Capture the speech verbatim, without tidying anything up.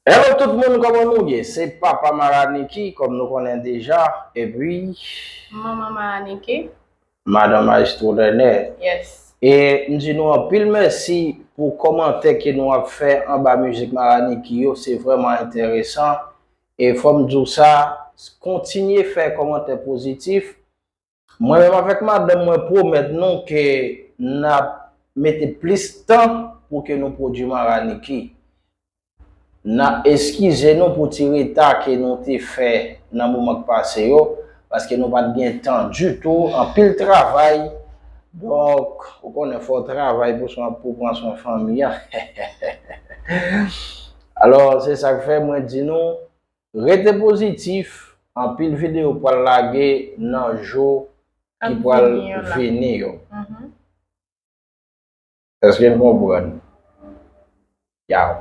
Hello tout moun, kòman nou ye? Se Papa Maraniki, kòm nou konnen deja, epi Manman Maraniki. Madan Maestro Dènè. Yes. E m di nou anpil mèsi pou kòmantè ke nou ap fè anba mizik Maraniki yo, se vrèman enteresan. E fò m di w sa, kontinye fè kòmantè pozitif. Mwen menm avèk madanm mwen pwomèt nou ke n ap mete plis tan pou ke nou pwodui Maraniki. N ap eskize nou pou ti reta ke nou te fè nan moman k pase yo, paske nou pa t gen tan ditou, anpil travay. Donk, ou konnen fò w travay pou swen, pou pran swen fanmi an. Alò, se sa k fè mwen di nou, rete pozitif, anpil videyo pral lage nan jou ki pral vini yo. Èske n konprann? Yow.